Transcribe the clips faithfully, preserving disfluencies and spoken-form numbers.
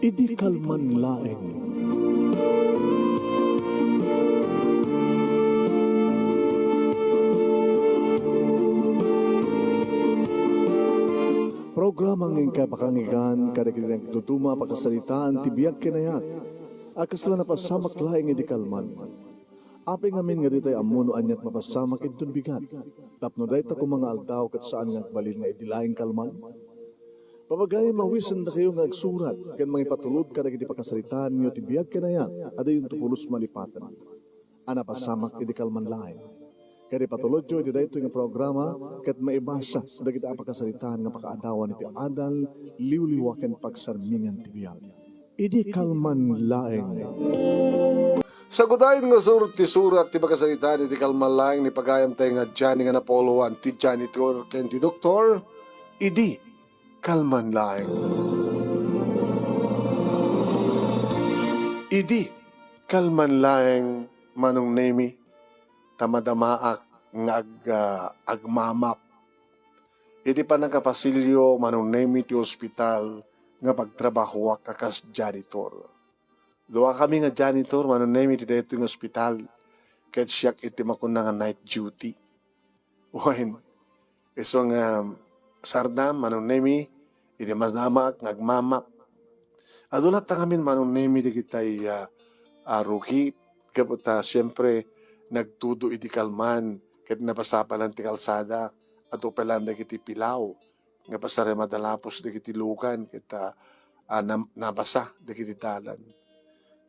Idi kalman laeng. Programa nga inkay pakangigan kadagiti nagduduma a pakasaritaan ti biag ken ayat a kasla napasamak laeng idi kalman. Apay ngamin nga ditay ammo no aniat mapasamak inton bigat, tapno dayta koma nga aldaw ket saan nga agbalin nga idi laeng kalman? Papagayam, mawisendakayo nga agsurat ken mangipatulod kadagiti pakasaritaanyo ti biag ken ayat a diyonto pulos malipaten a napasamak idi kalman laeng. Ket ipatulodyo iti daytoy nga programa ket maibasa dagiti a pakasaritaan nga pakaadawan iti adal, liwliwa ken pagsarmingan ti biag. Idi kalman laeng. Sagudayen nga sur ti surat ti pakasaritaan iti kalman laeng ni pagayamtay nga Johnny nga napuloan ti janitor ken ti doktor, idi kalman laeng. Idi kalman laeng, Manong Nemi, ta madamaak nga ag-, ah, agmamap. Idi pannakapasilyo, Manong Nemi, ti ospital nga pagtrabahoak a kas janitor. Duakami nga janitor, Manong Nemi, ti daytoy nga ospital, ket siak iti makunna nga night duty. Wen, isu nga sardam, Manong Nemi, idi madamaak nga agmamap. Adu latta ngamin, Manong Nemi, dagitay, ah, ah, rugit, gapu ta, siempre, nagtudo idi kalman, ket napasapalan ti kalsada, adu pay laeng dagiti pilaw nga pasarem a dalapos dagiti lugan ket, ah, ah, nam-, nabasa dagiti dalan.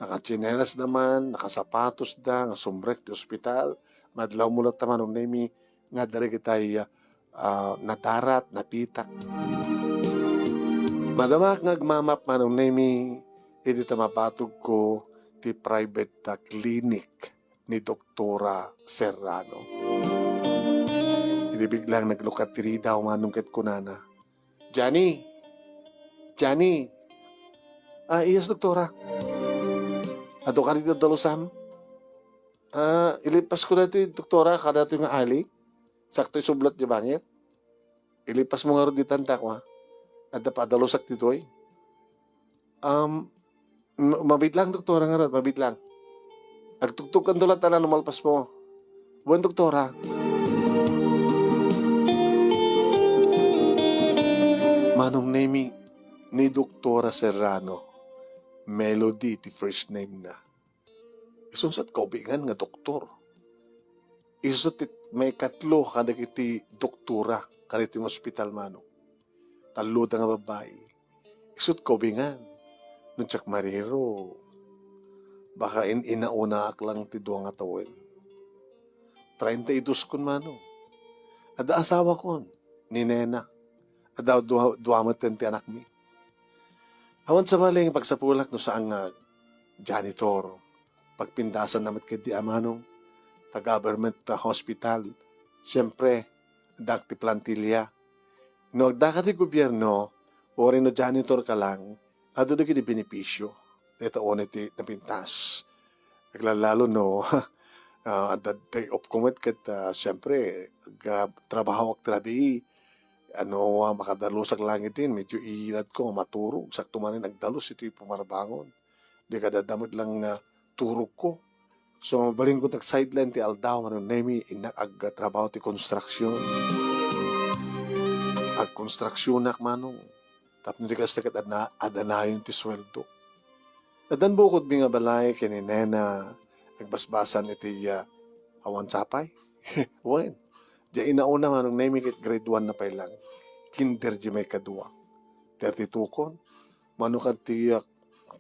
Nakatsinelasda man, nakasapatos da nga sumrek ti ospital. Madlawmo latta, Manong Nemi, nga adda dagitay, ah, nadarat, napitak. Madamaak nga agmamap, Manong Nemi, idi ta mapatogko ti private, ah, clinic ni Doktora Serrano. Idi biglang naglukat ti ridaw, Manong, ket kunana, "Johnny! Johnny!" "Ah, yes, Doktora." "Adu kadi dalusam?" "Ah, ilipasko daytoy, Doktora, kadaytoy nga ali. Sakto isublat di bangir. Ilipasmo ngarud ditan ta kua. Adda padalusak ditoy." Um, ma-, mabitlang, Doktora, ngarud, mabitlang. Agtugtog kan dulat, ala, no malpasmo. Wen, Doktora. Manong Nemi, ni Doktora Serrano, Melody ti first name na. Isu sa ti kaubingan nga doktor. Isu ti maikatlo kadagiti doktora kadagiti nga ospital, Manong. Talloda nga babbai. Isu ti kaubingan. No diak mariro, baka in-, inaunaak lang ti dua nga tawen. Treinta y dos kon, Manong. Adda asawakon, ni Nena. Adda dua, dua met ti anakmi. Awan sabali nga pagsapulak no saan nga janitor. Pagpindasanna met ketdi a, Manong, ta government ta hospital. Siempre, adda ti plantilla. No agdaka ti gobierno, uray no janitor ka lang, adu dagiti benepisio. Dayta unay ti napintas. Aglalalo no, ah, adda day off ko met ket, ah, siempre, agtrabahoak ti rabii. Ano, ah, makadalusak lang iti, medyo iiladko nga maturog. Sakto manen agdalus iti pumarbangon. Di kadada met lang nga turogko. So, mabalinko ti ag-sideline ti aldaw, Manong Nemi, innak agtrabaho ti konstruksyon. Agkonstruksionak, Manong. Tapno di kasta ket adna-, adanayon ti sueldo. Addan bukodmi nga balay ken ni Nena, agbasbasan iti, ah, awan sapay. Wen, diay inauna, Manong Nemi, ket grade one na pay lang. Kinder diay maikadua. Thirty-two kon. Mano kad ti, ah,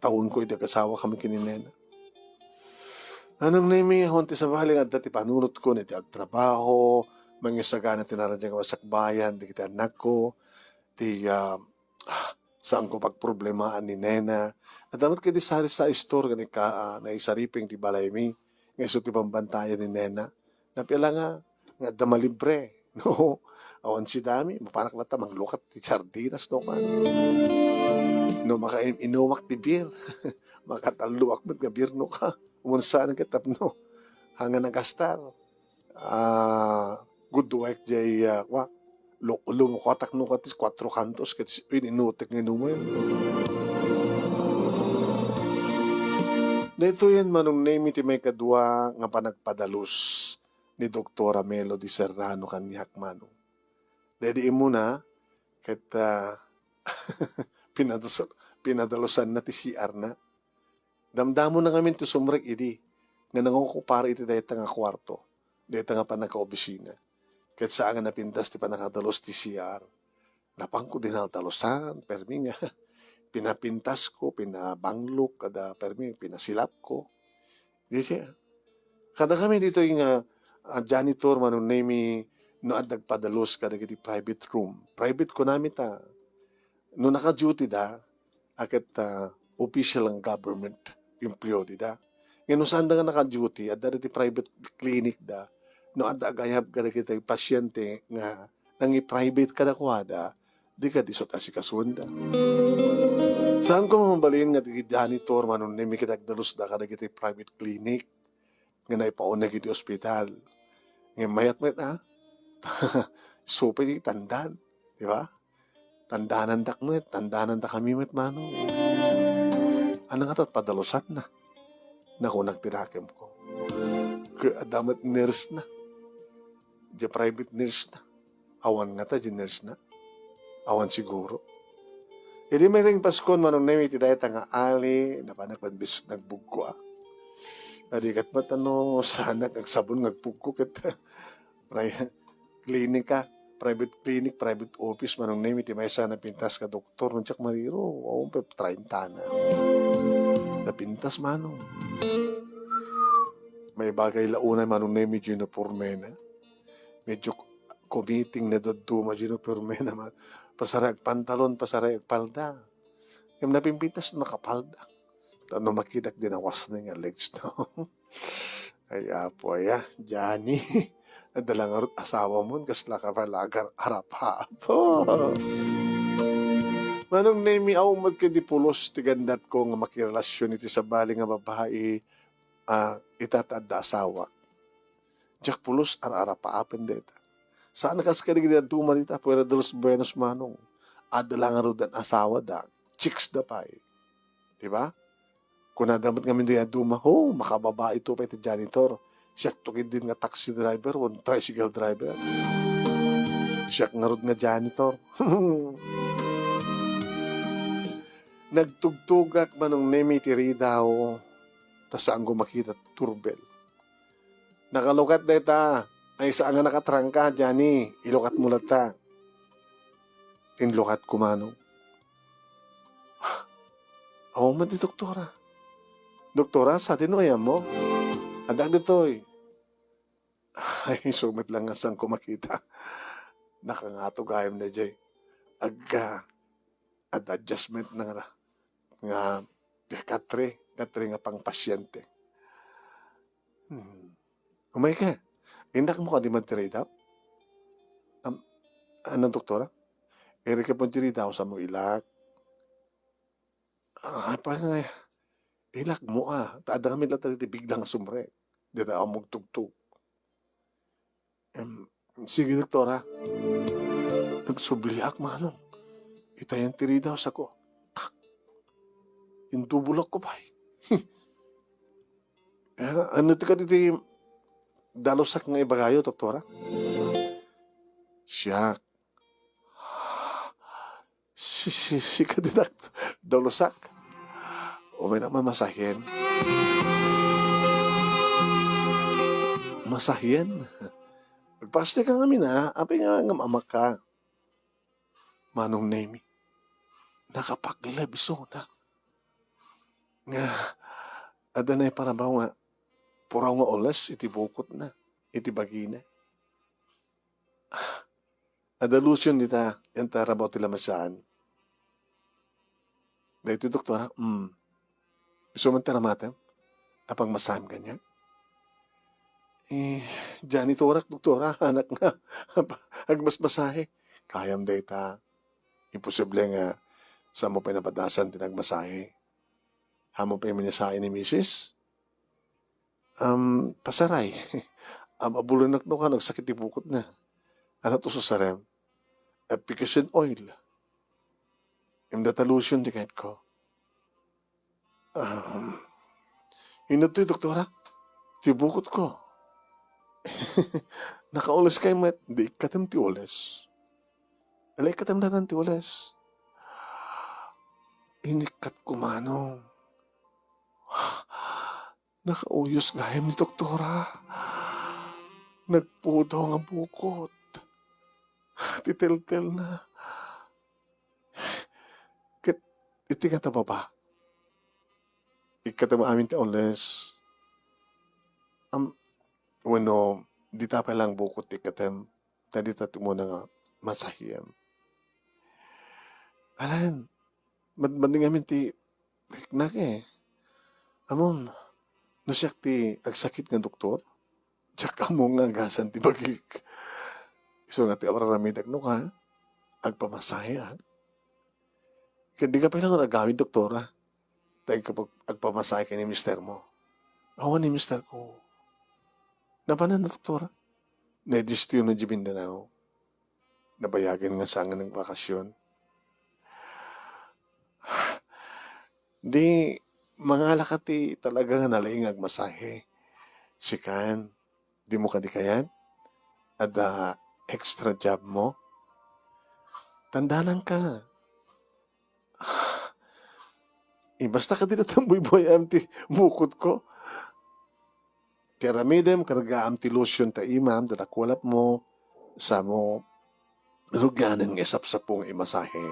tawenko idi agasawakami ken ni Nena. Manong Nemi, awan ti sabali nga adda ti panunotko iti agtrabaho, mangisagana ti naragiak nga masakbayan dagiti annakko, ti, ah, saanko pagproblemaan ni Nena. Adda met ketdi sari-sari store nga ika-, ah, naisariping ti balaymi, nga isu ti bambantayan ni Nena. Napia la nga, nga adda malibre. No, awan sidami, mapanak latta manglukat ti sardinas, no, kan. No, makain-inumak ti beer. Makatalloak met nga beer, no, ka. Umunsa na ket tapno. Hanga nagastar. Ah, good work, jay, ah, kwa. Lo-, lumukatak, no, ket kuatro kantos, ket in-inutek nga inumen. Daytoyen, Manong Nemi, ti maikadua nga panagpadalus ni Doktora Melody Serrano kaniak, Manong. Daydi immuna, ket, ah, pinadus-, pinadalusanna ti C R na. Damdamonna ngamin ti sumrek idi nga nangokupar iti dayta nga kuarto, dayta nga pannakaobisina. Ket saan nga napintas ti pannakadalus ti C R. Napanko dinaldalusan, permi nga pinapintasko, pinabanglok, kada permi, pinasilapko. Di siya. Kada kami ditoy nga, ah, janitor, Manong Nemi, no adda agpadalus kadagiti private room. Private kunami ta. No naka-duty da, a ket, ah, official nga government employee da. Ngem no saanda nga naka-duty, adda dagiti private clinic da. No adda agayab kadagiti pasyente nga nangi-private kadakuada, di ka isut' asikasuenda. Saanko mabalin nga dagiti janitor, Manong Nemi, ket agdalusda kadagiti private clinic nga naipauneg iti ospital. Ngem mayat met, ah, supay ti tandan, di ba? Tandanandak met, tandananda kami met, Manong. Ania ngata ti padalusanna? Nakunak ti nakemko. Ket adda met nurse na. Diay private nurse na. Awan ngata diay nurse na. Awan siguro. Idi maitay nga Paskon, Manong Nemi, iti dayta nga ali, napanak met bisto nagbugko, ah. Adi ket met no saanak agsabon nga agbugko ket pri-, klinika, private clinic, private office, Manong Nemi, ti maysa nga napintas nga doktor, no diak mariro, awan pay treinta na. Napintas, Manong. Maibagay la unay, Manong Nemi, diay unipormena. Medyo kumiting na dadduma diay unipormena, ma-, pasaray agpantalon, pasaray agpalda. Ngem napimpintas no nakapalda. Tapno makitak diay nawas na nga legs na. Ay, Apo, aya, Johnny. Adda la ngarud asawam, kasla ka pay la agar-arap, Apo. Manong Nemi, awan met ket di pulos ti gandatko nga makirelasion iti sabali nga babai, ah, ita ta adda asawa. Diak pulos ar-arapaapen dayta. Saan a kas kadagiti dadduma dita, fuera de los buenos, Manong. Adda la ngaruden asawada, chicks da pay. Di ba? Kunada met ngamin dayta dadduma, "Ho, makababai to pay ti janitor. Siak to ketdin nga taxi driver, wen tricycle driver. Siak ngarud nga janitor." Nagtugtugak, Manong Nemi, iti ridaw, ta saanko makita ti doorbell. Nakalukat dayta. Ay, saan nga nakatrangka, Johnny. Ilukatmo latta. Inlukatko, Manong. Awan met ni doktora. "Doktora, sadino, ayanmo?" "Adda ditoy." Ay, isu met la nga saanko makita. Nakangato gayam daydiay. Agga, adda adjustment na nga, nga katre, katre nga pangpasyente. Hmm. Umayka. Indakmo kadi man ti ridaw? Am, ania, doktora? Irikep mo ti ridaw, saanmo ilak? Ah, pa nga, ilakmo, ah. Ta adda kami latta daydi bigla nga sumrek. Dayta a umtugtog. Em, sige, doktora. Nagsubliak, Manong. Itayan ti ridaw, saanko. Tak. Indubulakko pay. Eh, ania ti kadagiti dalusak nga ibagayo, doktora? Siak. Si, si, sika ti dak-, dalusak. Umaynak man masahen. Masahen? Agpakasdeka ngamin, a. Apay nga ngem amak ka? Manong Nemi, nakapakleb isuna. Nga, adda naiparabaw nga puraw nga ules iti bukotna, iti bagina. Adda lotion dita, ita rabaw ti lamasaan. Daytoy, doktora, mm. Isu man ti aramatem? Apay nga masahem kaniak? Eh, janitorak, doktora, anak nga. Agmasmasahe. Kayam dayta. Imposible nga saanmo pay napadasan ti nagmasahe. Haanmo pay manasahe ni misis? Am, pasaray. Am, abulonak no kano agsakit ti bukotna. Ania ti usarem? Application oil. Ngem dayta lotion ti kayatko. Am, Inno toy, doktora? Ti bukotko. Nakaules kay met, di ikkatem ti ules. Ala, ikkatem daytan ti ules. Inikkatko, manong. Nakauyos gayam ni doktora. Nagpudaw nga bukot. Ti teltelna. Ket iti nga ta baba, ikkatem amin ti ules. Am, wenno, dita pay lang bukot ti ikkatem, ta dita ti umuna nga masahiem. Alan, mad-, madingam ti riknak, eh. Ammom, no siak ti agsakit nga doktor, diak ammo nga agasan ti bagik. Isu nga ti aramidek no ka, agpamasaheak. Ket dika pay lang agawid, doktora, ta agpag-, agpamasahe ka ni mistermo. Awan ni misterko. Napanan, doktora. Naidestino idiay Mindanao. Nabayagen nga saan nga nagbakasyon. Di, mangalaka ti talaga nga nalaing nga agmasahe. Sikan, dimo kadi kayat? Adda extra job mo? Tandananka. Eh, basta kadi la tambuybuy-am ti bukotko. Ti aramidem, kargaam ti lotion ta imam, dadakualapmo, samo, rugianen nga isapsapo nga imasahe.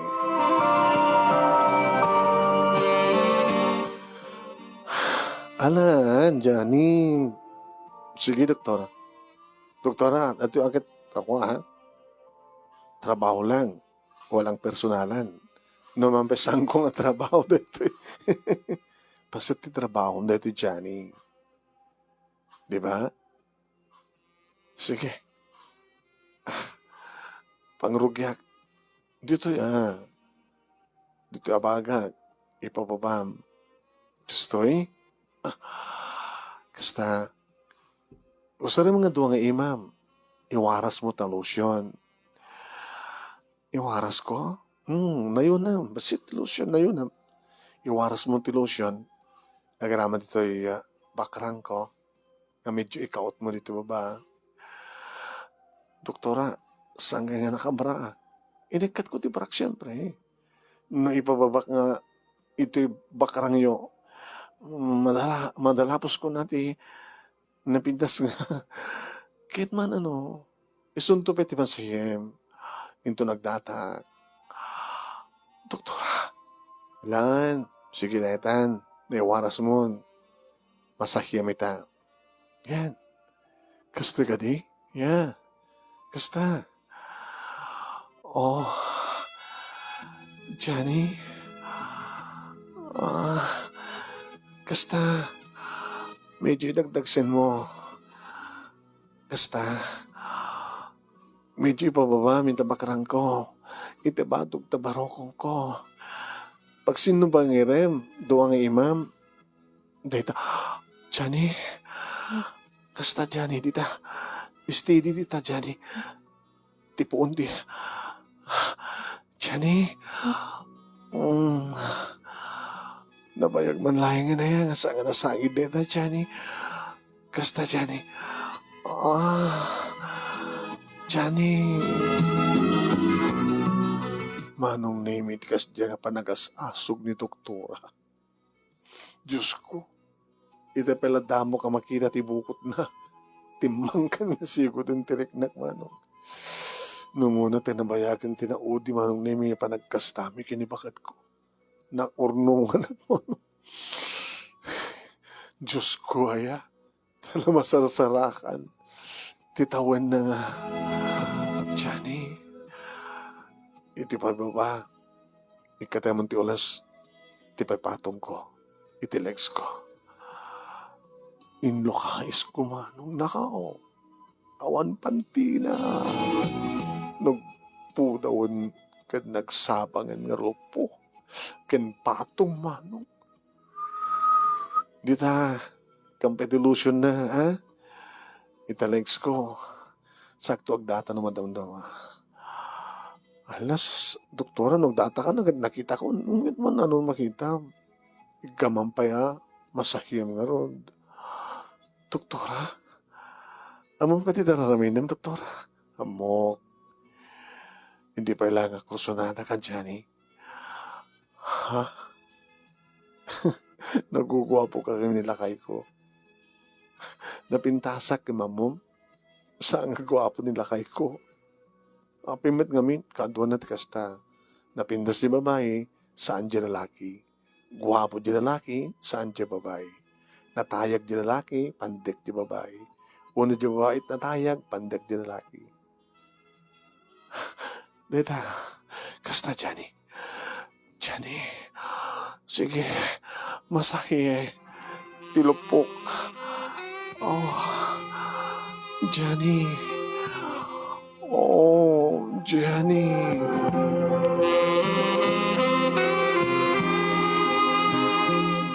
Alan, Johnny. Sige, doktora. Doktora, adtoy ket ako, ha? Trabaho lang. Walang personalan. No, mampesanko nga trabaho daytoy. Paset ti trabaho daytoy, Johnny. Di ba? Sige. Pangrugiak. Ditoy, ah. Ditoy abagak. Ipababam. Kastoy? Ah, kasta. Usarem nga dua nga imam. Iwarasmo ta lotion. Iwarasko? Hmm, nayunam. Bassit ti lotion, nayunam. Iwarasmo ti lotion. Agaraman ditoy, ah, bakrangko. Nga medyo ikautmo ditoy baba. Doktora, saan nga nakabra? Inikkatko ti brak, siempre. No ipababak nga itoy bakrangyo, madala-, madalaposko na ti napintas nga. Ket man ano, isunto pay ti masahiem. Inton nagdatak. Doktora, lan, sige daytan, naiwarasmon. Masahiem ita. Yan. Kastoy kadi? Ya. Kasta. Oh. Johnny. Ah. Kasta. Medyo idagdagsenmo. Kasta. Medyo ipababam ita bakrangko. Ita batog ta barokongko. Pagsinno ba nga irem? Dua nga imam. Dayta, Johnny. Kasta, Johnny, dita. Steady dita, Johnny. Ti puon di. Johnny. Mm. Nabayag man laeng nga naya, nga sa-, nga nasagid dayta, Johnny. Kasta, Johnny. Ah, Johnny. Manong Nemi, ti kasdiay nga panagas-asog ni doktora. Diosko, ita pay la damok a makita ti bukotna. Timmangkan nga sigoten ti riknak, manong. No umuna ti nabayagen ti naudi, Manong Nemi, nga panagkastami ken ni baketko. Naurnonganak, manong. Diosko, aya. Tala masarsarakan ti tawenna nga, Johnny, iti pagbaba, ikkatemon ti ules ti paypatongko iti legsko. Inlukaisko, manong, nakaw. Awan pantina. Nagpudawen ken nagsabangen nga rupo ken patong, manong. Dita, kampay ti lotion na, ha? Ita legsko. Sakto agdata no madamdama. Alas, doktora, no agdata ka, nag-, nakita ko, ngunit man, ano makita? Iggaman pay, ha? Masahiem ngarud. Doktora? Ammom kadi ti ar-aramidem, doktora? Ammok. Idi pay la nga kursunada ka, Johnny. Ha? Naguguapoka ken ni lakayko. Napintasak, ngem ammom? Saan nga guapo ni lakayko. Apay met ngamin, kaduana ti kasta. Napintas ti babai, saan ti lalaki. Guapo ti lalaki, saan ti babai. Natayag ti lalaki, pandek ti babai. Wenno ti babai ti natayag, pandek ti lalaki. Dayta, kasta, Johnny. Johnny, sige, masahe ti lupok. Oh, Johnny. Oh, Johnny.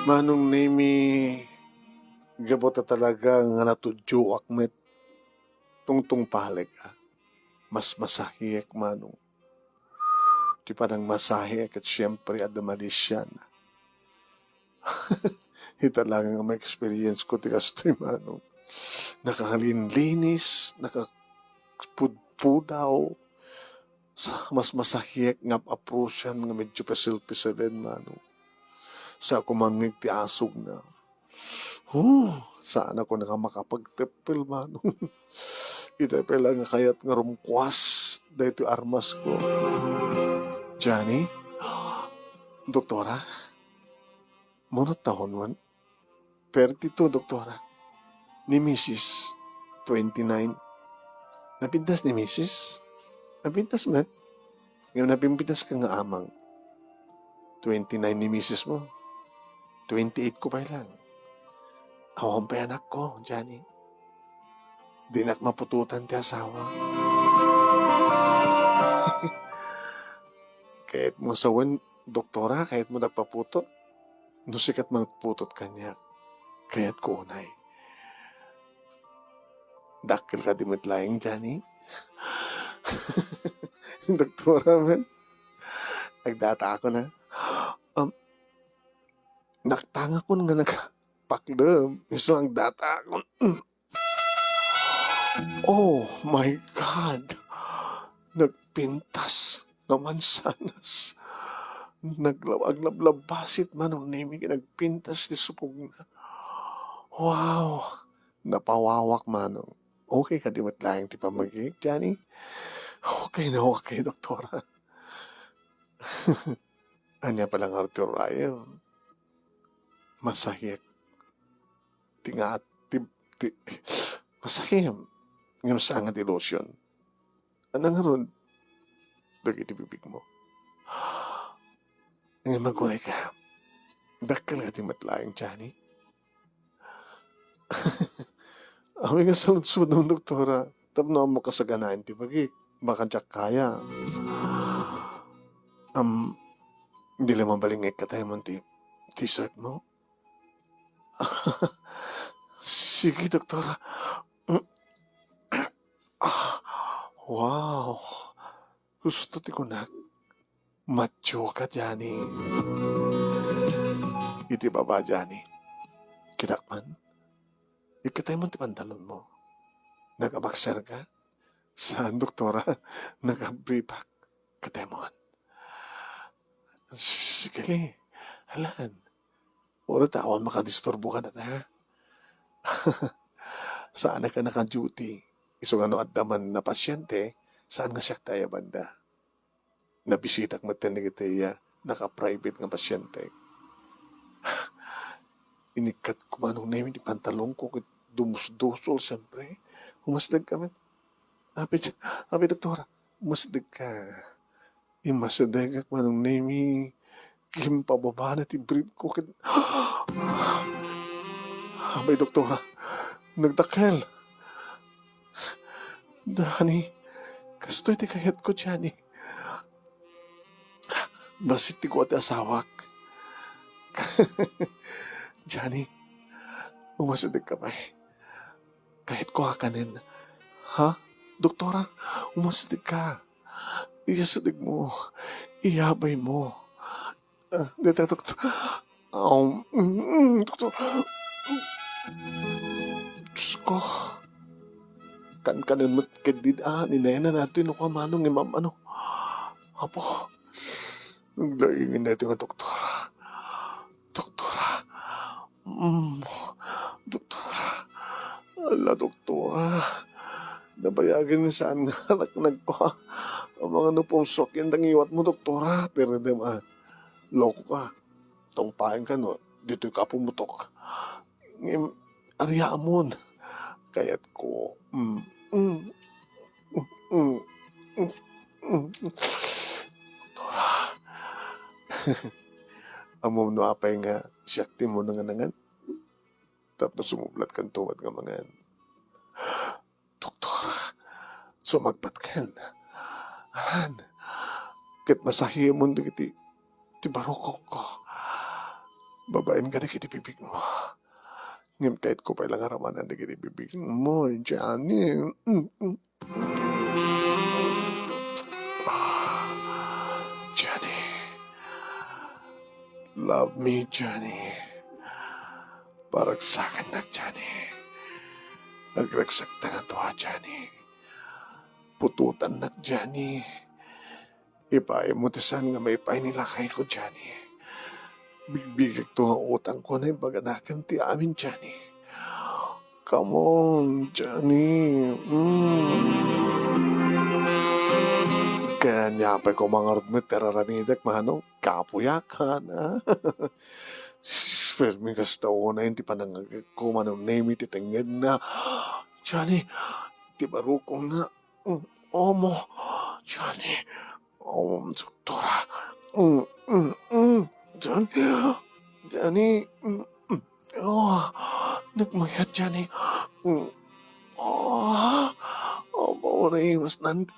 Manong Nemi, gapu ta talaga nga natudyoak met, tungtungpalek a. Mas masahiek, Manong. Ti panangmasahe ket siempre adda malisian. Ita laeng nga ma-experience ko ti kastoy, Manong. Nakalinlinis, nakapudpudaw. Sa-, mas masahiek nga ap-aprosean nga medyo pisil-pisilen, Manong. Sa kumangngeg ti asugna. Huh, saan ako nga makapagteppel, Manong. Ita pay la nga kayat nga rumkuas daytoy armasko. Johnny? Doktora? Mano taon man? Thirty-two, doktora. Ni misis, twenty-nine. Napintas ni misis? Napintas met. Ngem napimpitaska nga amang. Twenty-nine ni misis mo. Twenty-eight ko pay lang. Awan pay anakko, Johnny. Dinak maputotan ti asawa. Kayatmo sawen, doktora, kayatmo dagpaputot? No sika ti mangputot kaniak, kayatko unay. Dakkel kadi met laeng, Johnny? Doktora met. Agdatakon a. Um, naktangakon nga nagpaklem. Isu agdatakon. Oh my God! Nagpintas nga mansanas. Nagla-, aglablabasit, Manong Nemi, nagpintas ti sukogna. Wow! Napawawak, Manong. Okay kadi met laeng ti pamagik, Johnny? Okay na okay, doktora. Ania pay lang ngarud ti uray? Masahiek. Ti nga, ti, ti, masahiek. Ngem saan nga ti lotion? Ania ngarud dagiti bibigmo? Ngem aguray ka. Dakkel kadi met laeng, Johnny? Amin nga saludsodem, doktora. Tapno ammok a saganaen ti bagik. Baka diak kaya. Am, di la mabalin nga ikkataymon ti t-shirt mo? Sige, doktora. Ah, wow. Husto ti kunak. Macho ka, Johnny. Iti baba, Johnny. Kitak man. Ikkataymon ti pantalonmo. Nag-abaksar ka? Saan, doktora. Nag-abribak. Kataymon. Sige, alan. Uray ta awan makadisturbo kadata, ha? Saanak a naka-duty. Isu nga no adda man a pasyente, saan nga siak ti ayabanda. Nabisitak met dagiti, ah, naka-private nga pasyente. Inikkat ko, Manong Nemi, ti pantalonko ket dumusdusol, siempre. Umasdeg ka met. Apay, apay, doktora, umasdeg ka. Immasidegak, Manong Nemi, gimpababana ti brief ko ket, apay, doktora, nagdakkel. Johnny, kastoy ti kayatko, Johnny. Bassit ti gua ti asawak. Johnny, umasideg ka pay. Kayatko a kanen. Ha? Doktora, umasideg ka. Iyasideg mo. Iyabay mo. Ah, deta, doktor. Aw, mm, doktor. Diyos ko. Kankanen met ketdi a, ninena na ditoy no kua Manong, ngem ammano. Apo, naglaingin daytoy nga doktora. Doktora. Mm, doktora. Ala, doktora. Nabayagen saan nga anak nagkua. Amangan no pungsuak yan dangiwatmo, doktora. Pero dem, ah, loko ka. Tungpaenka no ditoy ka pumutok. Ngem, ariamon. Kayatko. Mm, mm, mm, mm, mm. Doktora. Ammom no apay nga siak ti immo nangan-nangan? Tapno sumublatkanto met nga mangan. Doktor, sumagbatken. Alan, ket masahiyemon dagiti ti barukongko. Babaen kadagiti bibigmo. Ngem kayatko pay la nga ramanan dagiti bibigmo, Johnny. Mm, mm. Ah, Johnny. Love me, Johnny. Paragsakannak, Johnny. Agragsakta nga tua, Johnny. Putotannak, Johnny. Ipaaymo ti saan nga maipaay ni lakayko, Johnny. Bigbigekto nga utangko, naimbaganakem ti amin, Johnny. Come on, Johnny. Mm. Kaya niya pay kumangarot met ti araramidek, Manong. Kapuyakan, ah. Permi kasta unay ti panangagekko, Manong Nemi, ti tengngedna. Johnny, ti barukongna. Mm, omo, Johnny. Om, doktora. Mm, mm, mm. Johnny, Johnny. Mm, mm. Oh, nagmayat, Johnny. Mm. Oh, omo, naimasnan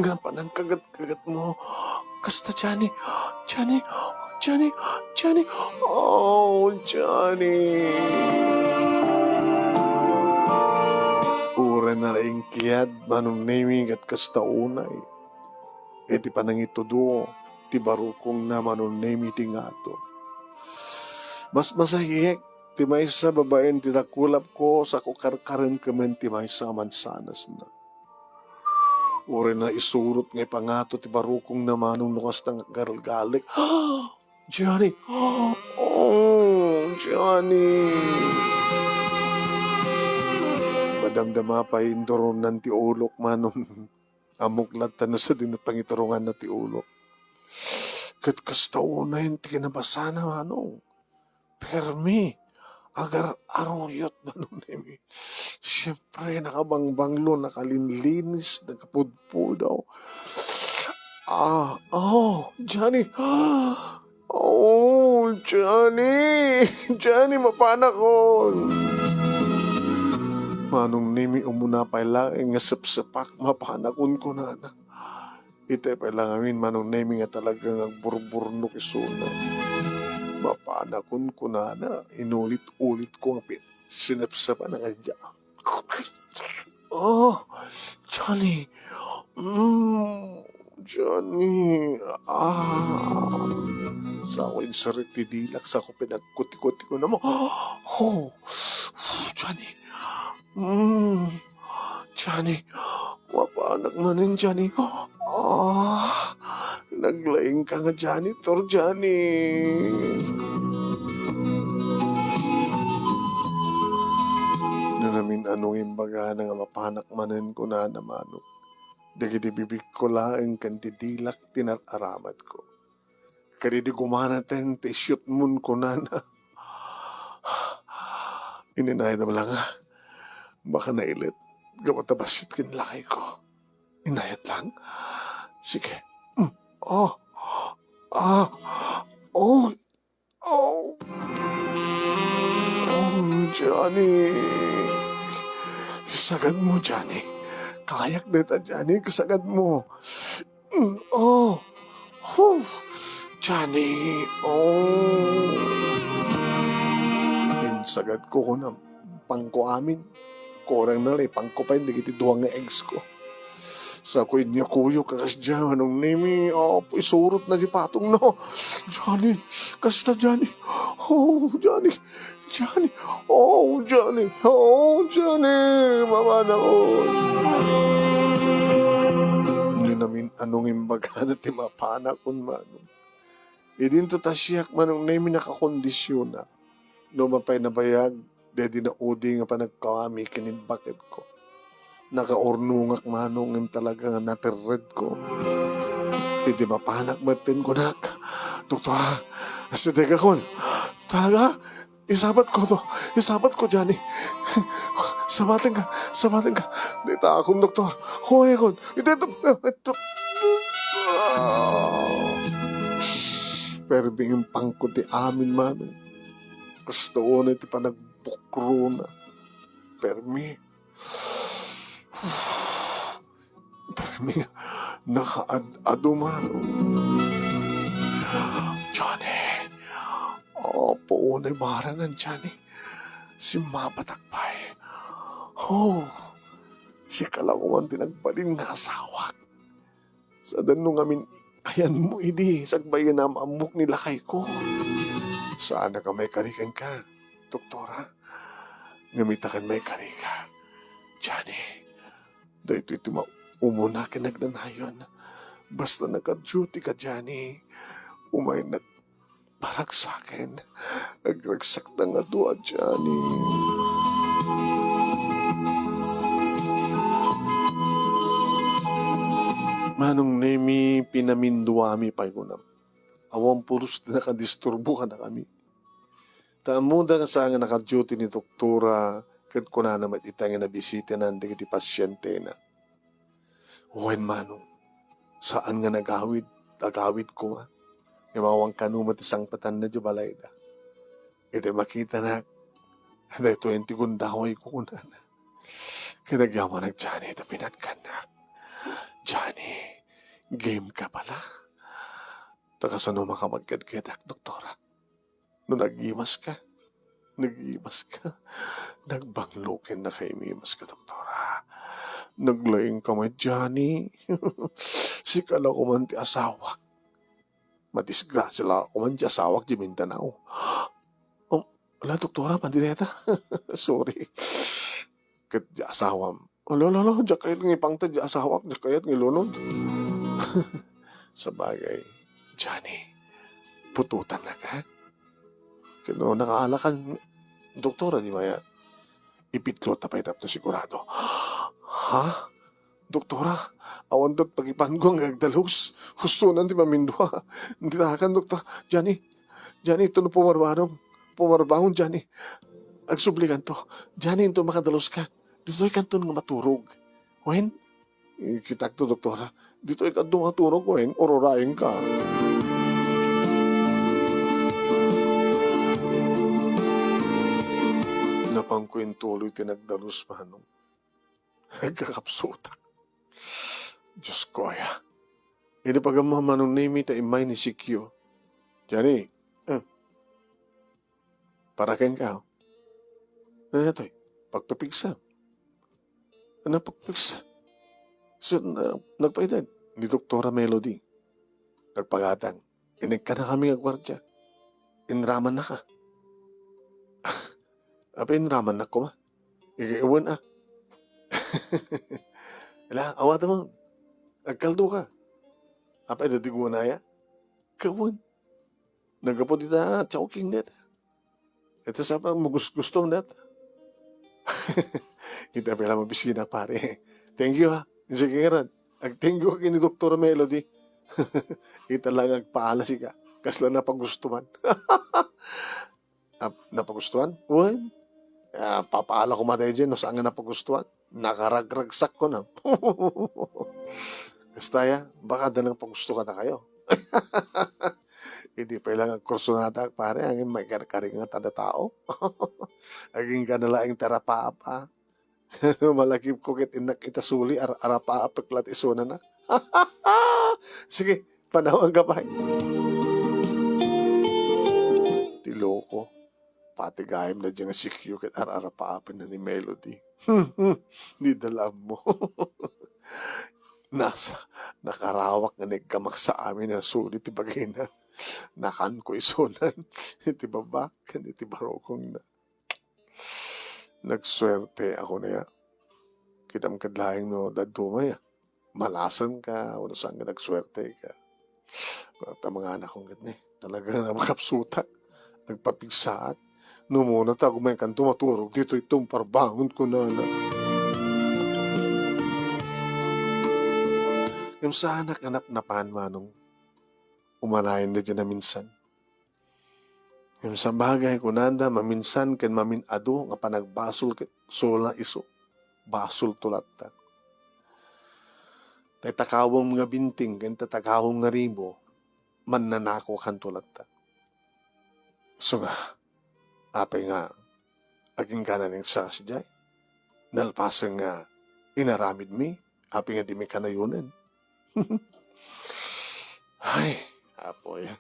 nga panangkagat-kagatmo. Kasta, Johnny. Johnny, Johnny, Johnny. Oh, Johnny. Uray na la inkayat, Manong Nemi, ket kasta unay. Iti panangitudo ti barukongna, Manong Nemi, ti ngato. Mas masahiek ti maysa babaen ti dakulapko, sako karkarem kemen ti maysa a mansanasna. Uray na isurot nga ipangato ti barukongna, Manong, no kasta nga galgalik. Johnny! Oh, Johnny! Madamdama pay induronan ti ulok, Manong. Ammok latta no sadino pangituronganna ti ulok. Ket kasta unayen ti kinabasana, Manong. Permi, agar-aruyot, Manong Nemi. Siyempre, nakabangbanglo, nakalinlinis, nakapudpudaw. Ah, oh, Johnny. Oh, Johnny. Johnny, mapanakon. Manong Nemi, umuna pay laeng nga sepsepak, mapanakon kunana. Itay pay la ngamin, Manong Nemi, nga talaga nga agburburnok isuna. Mapanakon kunana, inulit-ulit ko nga pi-, sinepsepan nga dia. Oh, Johnny. Mm, Johnny. Ah. Sako insarit ti dilak, sako pinagkuti-kuti ko na mo. Oh, Johnny. Mm. Johnny, mapanak manen, Johnny. Ah, naglaing ka nga, Johnny, tor, Johnny. Nanamin ano nga imbagana nga mapanak manen, kunana, Manong. Dagiti bibigko laeng ken ti dilak ti nar-aramatko. Kadidi gumanaten ti isyutmon, kunana. Ininayadam la nga, baka nailet gapu ta bassit ken lakayko. Inayat lang. Sige. Mm. Oh. Ah. Oh. Oh. Oh, Johnny. Sagad mo, Johnny. Kayak deta, Johnny. Sagad mo. Mm, oh. Huh. Johnny, oh. Insagad ko kunam, pangko amin. Kurang na la, ipangko pay dagiti dua nga eggs ko. Sa ko inyakuyok a kasdiay, Manong Nemi, apo, isurotna di patongna. Johnny, kasta, Johnny. Oh, Johnny. Johnny. Oh, Johnny. Oh, Johnny. Mamanakon. Ni namin anong imbagana ti mapanakon, Manong. Idinto ta siak, Manong Nemi, nakakondisiona. No mapay nabayag, daydi naudi nga panagkawami ken imbaketko. Nakaurnongak, Manong, ngem talaga nga naterredko. Idi mapanak met ken kunak, "Doktora, asidegakon. Talaga? Isabatko to. Isabatko, Johnny. Sabatenka. Sabatenka. Dayta akon, doktor. Huwayakon. Ito, ito, ito." Permi impangko ti amin, Manong. Kasta unay ti panagbukrona. Permi. Permi nga nakaad-adu, Manong. Johnny! Apo, unay baranan, Johnny. Simmabatak pay. Oh, sika la koman ti nagbalin nga asawak. Saan no ngamin ayanmo idi, sakbay nga naam-ammok ni lakayko. Saanak a maikarikanka, doktora. Ngem ita ken maikarika, Johnny. Daytoy ti ma-, umuna ken nagnanayon. Basta naka-duty ka, Johnny. Umaynak paragsaken. Agragsak nga dua, Johnny. Manong Nemi, pinaminduami pay kunam. Awan pulos ti nakadisturbo kadakami. Ta ammoda nga saan nga naka-duty ni doktora, ket kunana met ita nga nabisitanan dagiti pasientena. Wen, Manong, saan nga nagawid, agawid koma. Ngem awan kano met ti sangpetanna idiay balayda. Iti makitanak, daytoyen ti gundawayko, kunana. Ket agyamanak, Johnny, ta pinatgannak. Johnny, game ka pala. Ta kasano makapagkedkedak, doktora? No nagimaska, nagimaska, nagbanglo ken nakaimimaska, doktora. Naglaingka met, Johnny. Sika la koman ti asawak. Madisgrasia la koman ti asawak idiay Mindanao. Um, ala, doktora, madi dayta. Sorry. Ket idiay asawam. Alo, alo, alo, diak kayat nga ipangted idiay asawak, diak kayat nga ilunod. Sabagay, Johnny, putotannaka. Ket no nakaalakan, doktora, di maya, ipitlota pay tapno sigurado. Ha? Doktora, awan dot pagipanko nga agdalus. Hustonan ti mamindua. Ditakan, doktor. Johnny, Johnny, ito no pumarbanong. Pumarbangon, Johnny. Agsublikanto. Johnny, into makadaluska. Ditoy kanton nga maturog. Wen? Eh, kitakto, doktora. Ditoy kanton nga maturog, wen? Ururayenka. Napanko intuloy ti nagdalus, Manong. Agkakapsutak. Diyos ko, aya. Idi pagammo, Manong Nemi, ta immay ni C Q. Johnny, eh, para kenka, oh. Ano toy? Pagpapigsa. Ano pagpigsa? So, na, nagpaidad ni Doktora Melody. Nagpagatang. Inigkanakami nga guardia. Inramannaka. Apay inramannak koma? Ika, wen, ah. Ala, awatem man. Agkaldoka. Apay, dadi gunaya? Kawen. Naggapu dita Chowking dita. Ita sapa, magus-, gustom dita. Ita pala mabisinak, pare. Thank you, ha. Sige, ngaran. Ag-thank you ken ni Doktora Melody. Ita lang agpaala sika. Kasla napagustuhan. Ap-, napagustuhan? Wen. Ah, papaala koma daydiay no saan nga napagustuhan. Nakaragragsak ko na. Kasta ya, baka adda nang pagusto kadakayo. Idi pay lang agkursunada, pare, agingga maikar-, karingat a tao. Agingga na laeng ti arapaap, ah. Malakip ko ket innak ita suli, ar-, arapaapek la ti isunana. Sige, panawanka pay. Ti loko. Pati gayam na dyan nga C Q ket ar-, arapaapen na ni Melody. Di da la ammo. Nasa, nakarawak nga nagkamaksa amin a suli ti bagina. Nakanko isunan iti babak ken iti barukongna. Nagsuerte ako niya. Kitam kad laeng no dadduma ya. Malasan ka, o no saan nga nagsuerte ka. Tamangan akong ket ni. Talaga nga makapsutak. Nagpapigsaak. No muna ta, agumay kanto maturog dito itong parbangon ko na na. Yung sana kanap napan manong umanayan da dyan na minsan. Ngem sabagay, kunada, maminsan ken mamin-adu nga panagbasol ket sula isu, basolto latta. Tay takawem nga binting ken tay takawem nga ribo, mannanakokanto latta. Isu nga, apay nga agingga nanen sa sadiay? Nalpasen nga inaramidmi, apay nga dimi kanayonen? Ay, apoy.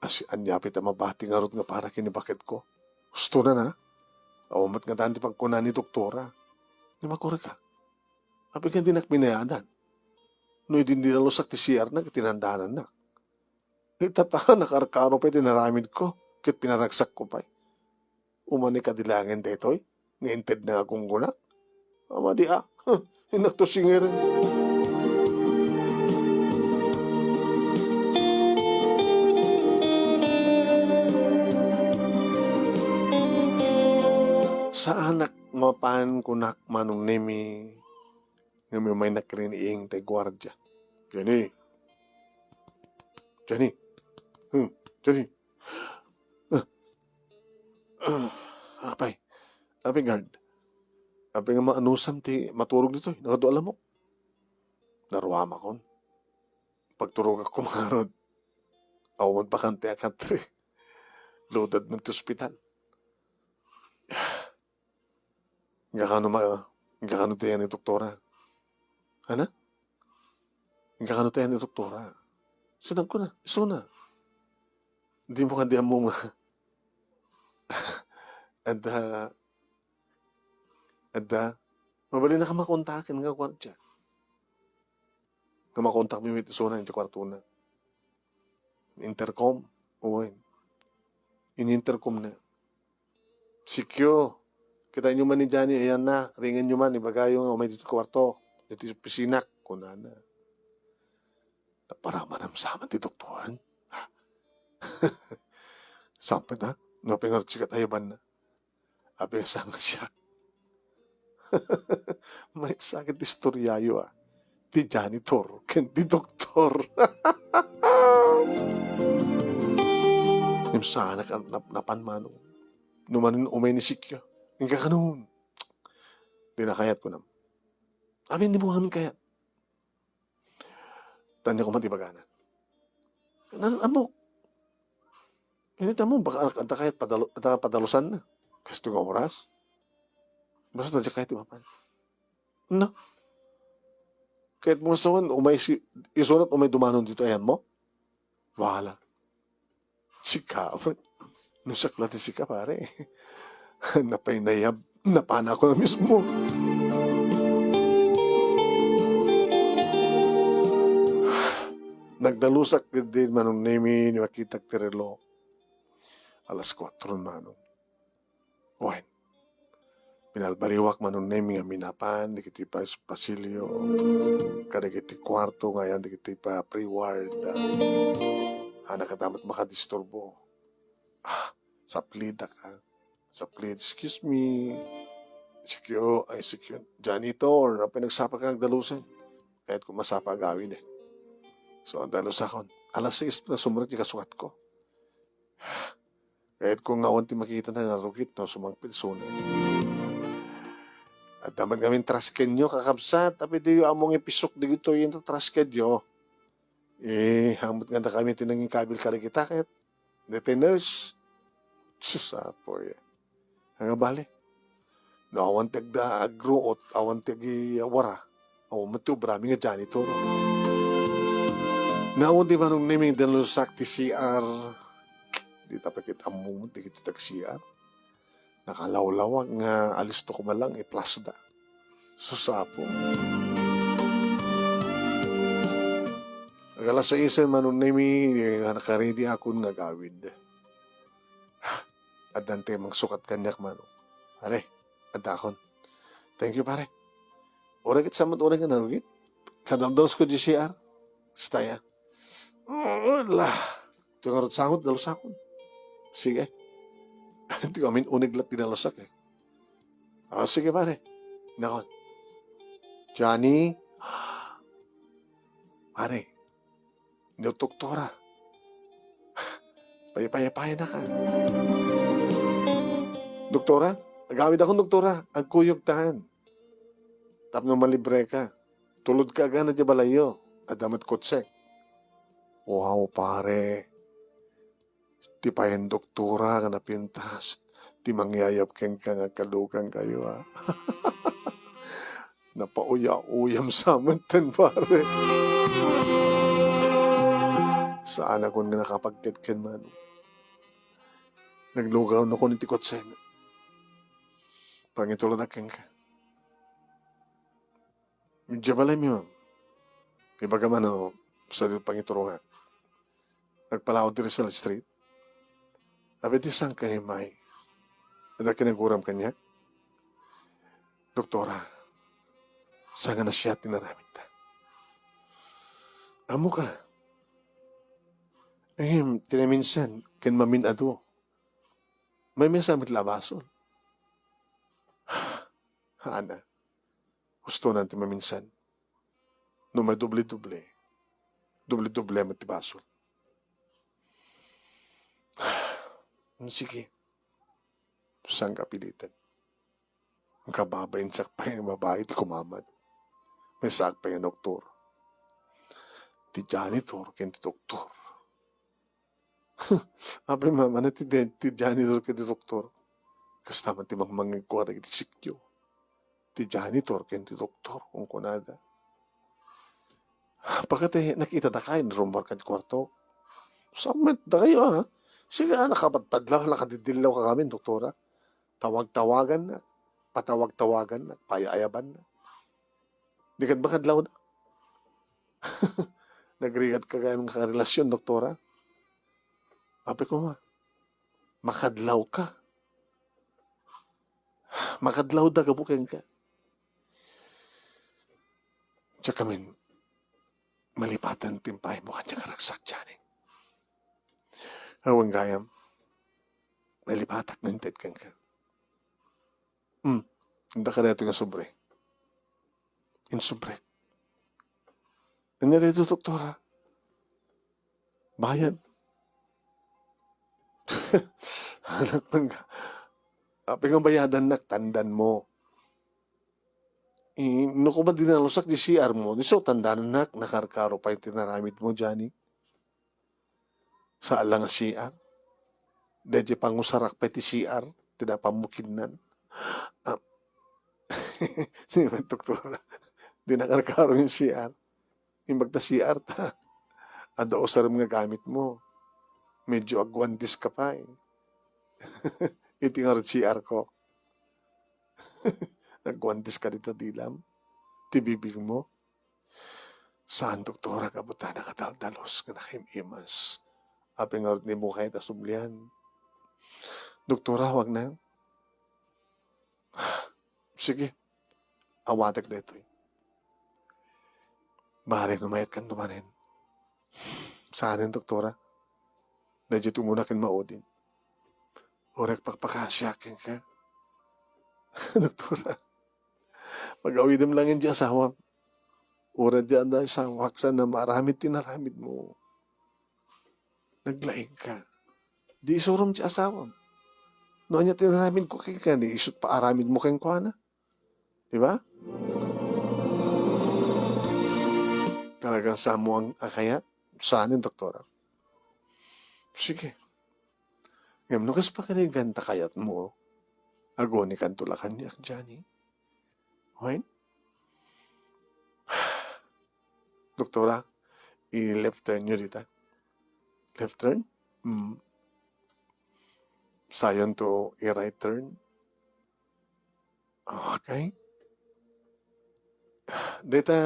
Asi, ania pay ta mabati ngarud nga para ken ni baketko. Husto na na. Awan met nga daan ti pagkuna ni doktora. Ni makurika. Apay ken dinak binayadan. No idi nidalusak ti C R na, ket tinandanannak. Itata, nakarkaro pay ti naramidko, ket pinaragsakko pay. Umani kadi laengen daytoy nga inted nga agunggonak? Amadi a, huh, inakto singir. Saanak mapan kunak manong Nemi, nga may nakrining tay guardia. Jenny! Jenny! Hmm, Jenny! Ah, ah, apay. Apay, guard. Apay nga maanusam ti maturog ditoy. Nakadu alamok. Naruamakon. Pagturogak kumarod. Awan pa kanti a country. Loaded man ti ospital. Inka kano ma-, inka kano ti ayan ni doktora? Ana? Inka kano ti ayan ni doktora? Sinag ko na, isu na. Di mo kadi ammo ma-, adda, adda, mabalin na ka makontaken nga kwarta. Nga makontak mi met isu na, iti kwarto na. Intercom, uy. In-intercom na. Sikyo, kitaenyo man ni Johnny, ayan na, ringenyo man, ibagayo nga umay ditoy kwarto, ditoy opisinak, kunana. Naparamanamsaman ti doktoran. Sampay na, no, pingarsikat ayaban na. Apay nga sanganak. Maysa ket ti istoryayo, a, ti janitor ken ti doktor. Ngem saanak a nap-, napan manong. No manen umay ni Sikyo. Inka kanon. Di na kayat, kunam. Amin, di mo namin kayat. Tanya ko man ti bagana. Nan-, ammok. Init mo, baka adda kayat padalo-, adda padalusan na. Kasto nga oras. Basta adda kayat ti mapan. No? Kayat mo nga sawan, umay si, isunat umay dumanon dito, ayan mo? Wala. Sika, no sakla ti sika, pare. Napay nayab, napana ko na mismo. Nagdalusak din manong Nemi, ni makitak ti relo. Alas kuatro manong. Wen, pinalbaliwak manong Nemi nga minapan, dagiti pas-, pasilyo, kadagiti kuarto nga ayan dagiti pa-, pre-ward. Ah, nakatamat makadisturbo. Ah, saplidak, ah. Saplit, "Excuse me. Sikyo, ay, sikyo. Janitor, apay nagsapa ka agdalusan?" Kayat ko masapa agawid, eh. So, agdalusakon. Alas sais na sumrek ti kasuatko. Kayat ko nga awan ti makita na narugit no sumangpet isu na. Adda met ngamin traskenyo, kakabsat, apay diyo ammo nga ipisok dagitoy iti traskenyo. Eh, haanmo nga dakami ti nangikabil kadagita ket dagiti nurse. Sus, apoy. Nga bale. No awan ti agda-, agruot, awan ti agiwara, awan met ti obrami nga janitor. No awan ti manong Nemi nga dinlusak ti C R. Dita pay ket ammo met dagiti tag-C R. Nakalawlawag nga alisto ko man lang iplasda. Sus, Apo. Alas saisen, Manong Nemi, nga nakaready akon nga agawid. Addan ti mangsukat kaniak, Manong. Pare, addakon. Thank you, pare. Uray ket sa met uray nga narugit. Kadaldalos ko di C R. Staya. Ala. Ti ngarud sangot, dalusakon. Sige. Ti amin uneg lat ti dalusak, eh. Ah, sige, pare. Nakon. Johnny. Pare. Ni doktora. Paypaypayan ka. Doktora? Agawid akon, doktora. Agkuyog tan. Tapno malibre ka. Tulod ka agana di balayyo. Adda met kotsek. Wow, pare. Ti payen doktora nga napintas ti mangyayab kenka nga agkadukan kayo, a. Napauya-uyam sa metten, pare. Saan akon nga nakapagketken, Manong. Naglugaw nakon iti kotsena. Pangitulodak kenka. Idiay balaymi, ma'am. Ibagam no, sadi pangiturongak. Nagpalaw ti Rizal Street. Abi ti sangkay may. Adda kinaguram kaniak. Doktora, saan nga nasiat ti naramidta? Ammoka. Ehem, ti naminsan, ken mamin-adu. Maymaysa met la a basol. Hana. Husto nan ti maminsan. No madoble-doble, doble-doble met ti basol. Sige. Saan nga apiliten? Kababain siak pay nga babai ti kumamat. Maysaak pay nga doktor. Ti janitor ken ti doktor. Apay mamana ti, ti janitor ken ti doktor. Kasta man ti mangmangngegko kadagiti sikyo. Ti janitor ken ti doktor, kunkunada. Pakati, nakitadaka idi rummuar kadi kuarto. Saan met dakayo, a. Sige, a, nakabadbad la, nakadiddillaw ka ngamin, doktora. Tawag-tawagannak, patawag-tawagannak, paay-ayabannak. Di ket makadlawda. Nagrigat ka kayat nga karelasion, doktora? Apay koma, makadlawka. Makadlawda gapu kenka. Diak amin malipatan ti impaaymo kaniak a ragsak, Johnny. Awan gayam, nalipatak nga inted kenka. Hmm, adda ka daytoy nga sobre. Insubrek. Ania daytoy, doktora? Bayad. Anak man ka. Apay nga bayadannak, tandanmo. Eh, no koma di nalusak di C R mo, isu tandannak, nakarkaro pay ti naramidmo, Johnny. Saan la nga C R? Daydiay pangusarak pay ti C R, ti napanmo kinnan. Ah, ni man doktora, di nakarkaro yung C R. Imbag ta C R ta, adda usarem nga gamitmo. Medyo agguantes ka pay. Iti ngarud C R ko. Agguantes ka dita dilam, ti bibingmo. Saan, doktora, gapu ta nakadaldalos nga nakaim-imas. Apay ngarud ni mo kayat a sublian? Doktora, huwag na. Sige, awatek daytoy. Barek no mayatkanto manen. Saanen, doktora? Daydiay umuna ken maudin. Uray agpakpakaasiak kenka. Doktora, pag-awidem laeng di asawam. Uray di adda asawak, saan a maaramid ti naramidmo. Naglaing ka. Di isurom ti asawam. No ania ti naramidko kenka, di isut paaramidmo kenkuana. Di ba? Talagang samoan a kayat? Saanen, doktora? Sige. Ngem no kas pakarigan ta kayatmo, agunikanto la kaniak, Johnny. Wen? Doktora, i-left turn nyo dita. Left turn? Mm. Sayon to i-right turn. Okay. Dita,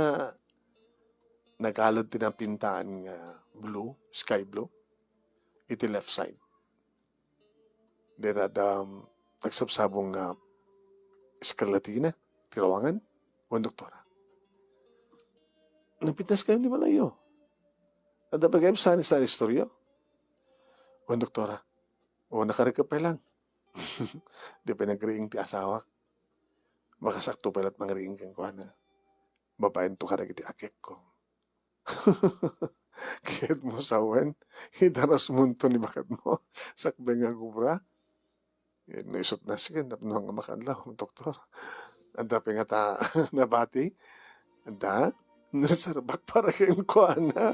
nagalad ti napintaan nga blue, sky blue, iti left side. Dayta adda, um, nagsabsabong nga eskarlatina ti ruangan, wen doktora. Napintas kayo ni balayyo. Adda pay gayam sani-sani istoryo? Wen doktora. O, nakarikep pay lang. Di pay nagriing ti asawak. Makasakto pay la't mangriing kenkuana. Babaen to kadagiti agekko. Ket mo sawen, idarasmonto ni baketmo, sakbay nga agubra. Eh, no isut' nasken, tapno nga makaadlaw, doktor. Adda pay ngata nabati? Adda? Naserbak para kenkuana.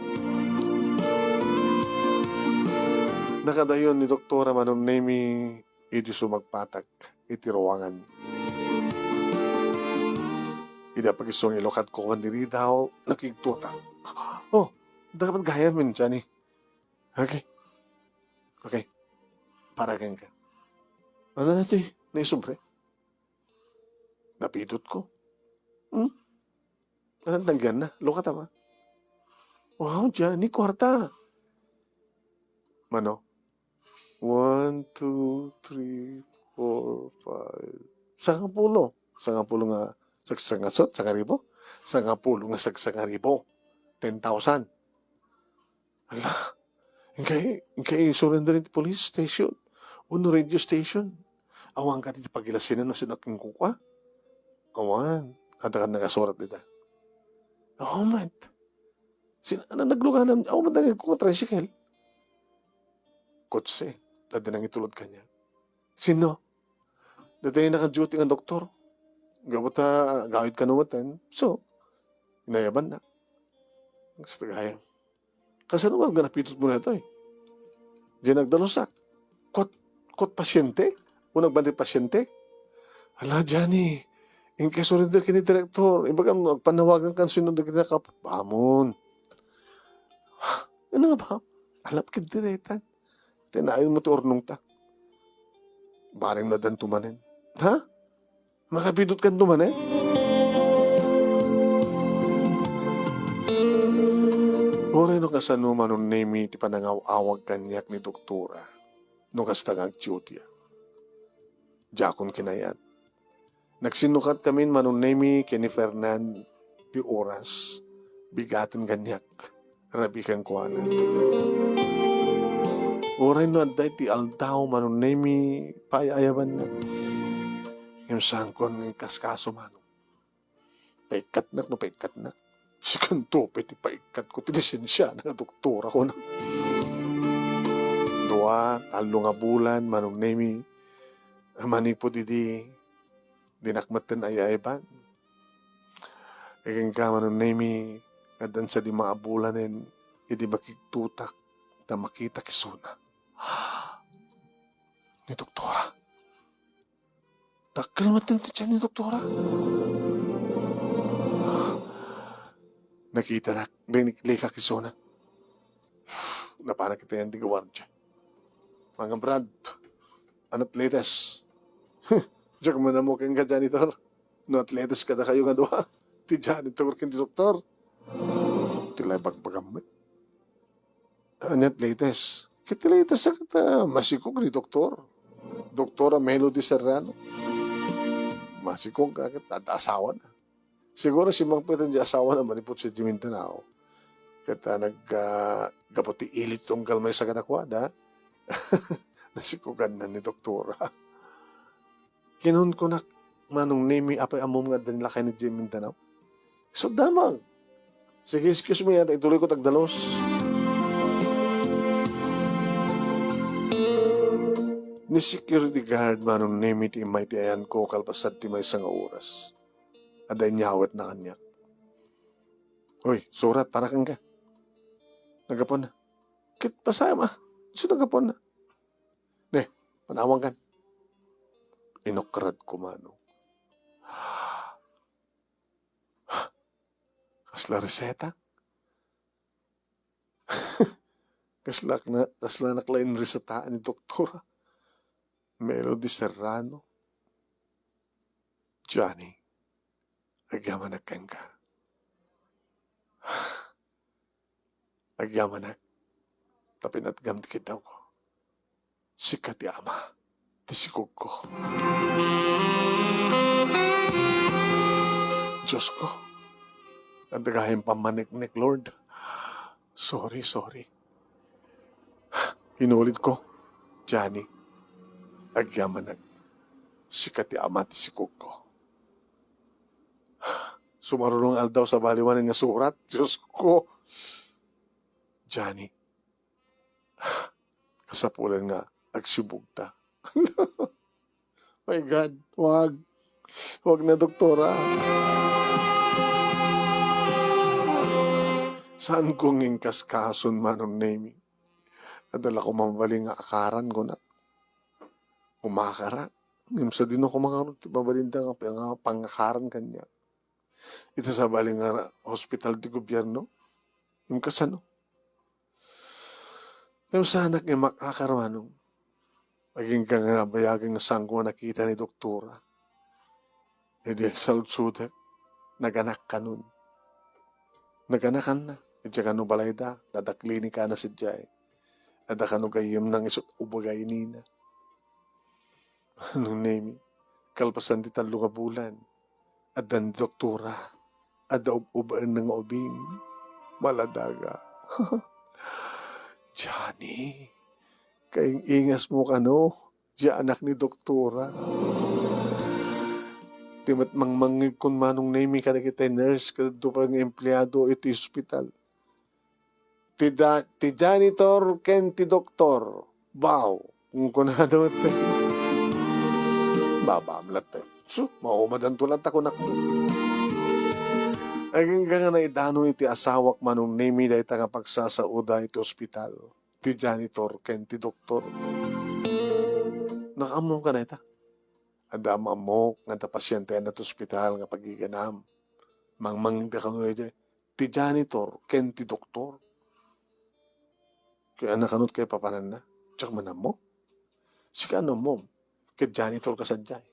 Nakadayon ni Doktora Manong Nemi idi sumagpatak iti ruangan. Idi apagisuang ilukadko man diri daw, nakigtutak. Oh, adda ka met gayam, Johnny. Okay. Okay. Para kenka. Ano na ti naisubra? Napidutko. Hmm? Anong tanggianna? Lukata ba? Wow, Johnny, kuarta. Mano? One, two, three, four, five. Sangapulo. Sangapulo nga sagsangasut, sangaribu? Sangapulo nga sagsangaribu. Ten thousand. Ala, inkay, inkay surrender iti police station wenno radio station. Awan ka ti pagilasinan no sino kinkukua? Awan. Adda kan nakasurat dita. Awan met. Sin-, ano, nagluganan? Awan met nagkukua tricycle. Kotse. Adda nangitulod kaniak. Sino? Daytoy naka-duty nga doktor. Gapu ta agawid kano metten. So, inayabannak. Kasta gayam. Kasano nga napidutmo daytoy? Diay nagdalusak. Kuat, kuat pasyente? O nagbantay pasyente? Ala, Johnny, inkay surrender ken ni direktor. Ibagam no agpanawagan kan sino dagiti nakap-, Bamon. Ano nga ba? Alam ket diretan. Tinayon mo ti urnongta. Bareng no addanto manen. Ha? Makapidutkanto manen? Uray no kasano Manong Nemi ti panangaw-awag kaniak ni doktora no kasta nga agduty. Diakon kinayat. Nagsinnukat kamin Manong Nemi ken ni Fernan ti oras. Bigaten kaniak. Rabii kenkuana. Uray no adda iti aldaw Manong Nemi, paay-ayabanna. Ngem saankon nga inkaskaso, Manong. Paikkatnak no paikkatnak. Sikanto pay ti paikkatko ti lisensiana nga doktora, kuna. Dua, tallo nga bulan, Manong Nemi, manipud idi, dinak metten ay-ayaban. Kenka, Manong Nemi, addan sadi maabulanen idi makigtutak ta makitak isuna. Ni doktora. Dakkel met ti tiyan ni doktora. Nakitanak, riniklikak isuna. Napanak iti ayan ti guardia. Mangam, Brad, ano ti latest? Diak man ammo kenka, janitor. No atletes kadakayo nga dua, ti janitor ken ti doktor. Ti la ibagbagam met. Ania ti latest? Ket ti latest a ket, ah, masikog ni doktor. Doktora Melody Serrano. Masikog ka ket adda asawana. Siguro simmangpet ti asawana manipud sadiay Mindanao. Ket, ah, nag-, ah, gapu ti ili ti tunggal maysa kadakuada, nasikoganna ni doktora. Kinunkunak, Manong Nemi, apay ammom nga adda ni lakayna idiay Mindanao? Isut' damag. Sige, excuse me, ah, ta ituloyko ti agdalus. Ni security guard, Manong Nemi, ti immay ti ayanko kalpasan ti maysa nga oras. Adda inyawetna kaniak. Hoy, surat, para kenka. Naggapuanna. Ket pasayam, ah. Isu naggapuanna. Ne, panawankan. Inukradko, Manong. Kasla reseta? Kaslak na, kaslanak la inresetaan ni doktora. Melody Serrano. Johnny, agyamanak kenka. Agyamanak, ta pinatgam ti kiddawko. Sika ti ama ti sikogko. Diosko, adda gayam pammaneknek, Lord. Sorry, sorry. Inulitko, Johnny, agyamanak. Sika ti ama ti sikogko. Sumaruno nga aldaw, sabali manen nga surat. Diosko. Johnny, kasapulan nga agsibugta. My God, wag. Wag na, doktora. Saan ko nga inkaskason, Manong Nemy? Adda la ko mabalin nga akaran, kuna. Umakara. Ngem sadino ko makarud ti mabalinda nga, nga pangakaran kaniak. Ita sabali nga hospital ti gobierno. Ngem kasano? Ngem saanak nga mak-akar, Manong. Agingga nga nabayagen nga saanko nga nakita ni doktora. Idi saludsodek, naganak kanon. Naganakanna, idiay kano balayda, adda klinikana sadiay. Adda kano gayyemna nga isut' ubagay nina. Manong Nemy, kalpasan ti tallo nga bulan, adda ni doktora, adda ub-ubaenna nga ubing. Maladaga. Johnny, kaing-ingasmo kano, diay anak ni doktora. Ti met mangmangngegkon, Manong Nemy, kadagiti nurse, kadagito pay nga empleado iti ospital. Ti da-, ti janitor ken ti doktor. Baw, kunkunada met. Babam latta. Su, maumadanto latta, kunak. Agingga nga naidanon iti asawak, Manong Nemy, dayta nga pagsasaoda iti ospital. Ti janitor ken ti doktor. Nakaammoka dayta? Adda am-ammok nga adda pasientean iti ospital nga pagiganam. Mangmangngegda kano daydiay. Ti janitor ken ti doktor. Kaya nakanot kay papananna? Diak man ammo. Sika no ammom, ket janitor ka sadiay.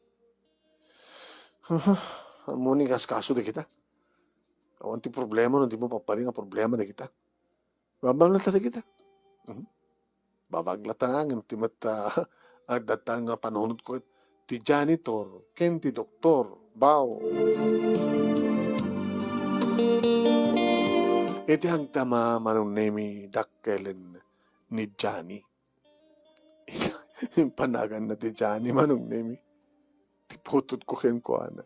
Ammom nga inkaskaso dagita. Awan ti problema no dimo papalin nga problema dagita. Babam latta dagita. Mhm. Babag latta ngem ti met, ah, adda nga panunotko, ti janitor ken ti doktor. Baw. Iti agtama, Manong Nemy, dakkelen ni Johnny. Impanaganna ti Johnny, Manong Nemy. Ti putotko kenkuana.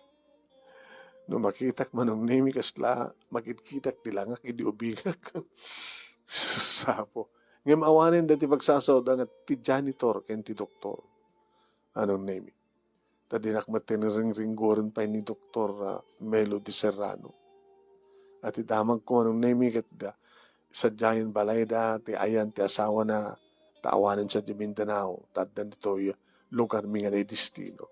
No makitak, Manong Nemy, kasla makitkitak ti langak idi ubingak. Sapo. Ngem awanen dayta pagsasaoda nga ti janitor ken ti doktor, Manong Nemy. Ta dinak met ringriggoren pay ni Doktor, ah, Melody Serrano. Iti damagko, Manong Nemy, ket da, sadiayen balayda ti ayan ti asawana, ta awanen sadiay Mindanao, ta addan ditoy lugarmi nga naidestino.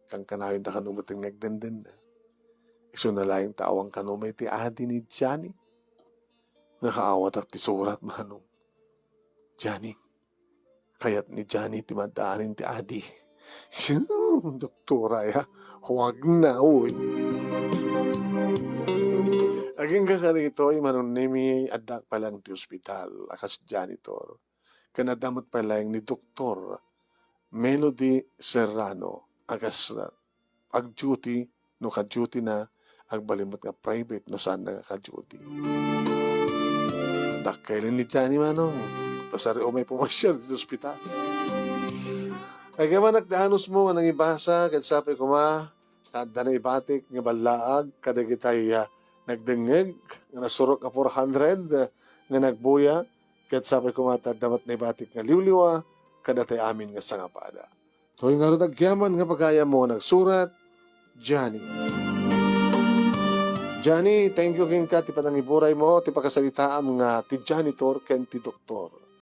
Kankanayonda kano met nga agdendenna. Isuna laeng ta awan kano met ti adi ni Johnny. Nakaawatak ti surat, Manong. Johnny, kayat ni Johnny ti maddaanen ti adi. Doktora, ya. Huwag na, uy. Agingga kadagitoy, Manong Nemy, addaak pay laeng ti ospital a kas janitor. Ken adda met pay laeng ni Doktor Melody Serrano a kas, ah, ag-duty no ka-duty na, agbalin met nga private no saanna nga ka-duty. Dakkelen ni Johnny, Manong. Pasariom a pumasiar iti ospital. Ay, kamanak ti anusmo nga nangibasa, ket sapay koma, ta adda naibatik nga ballaag kadagitay, ah, nagdengngeg nga nasurok a four hundred, ah, nga nagbuya, ket sapay koma ta adda met naibatik nga liwliwa kadatayo amin nga sangapada. Toy ngarud agyaman nga pagayammo nga nagsurat, Johnny. Johnny, thank you kenka ti panangiburaymo, ti pakasalitaam nga ti janitor ken ti doktor.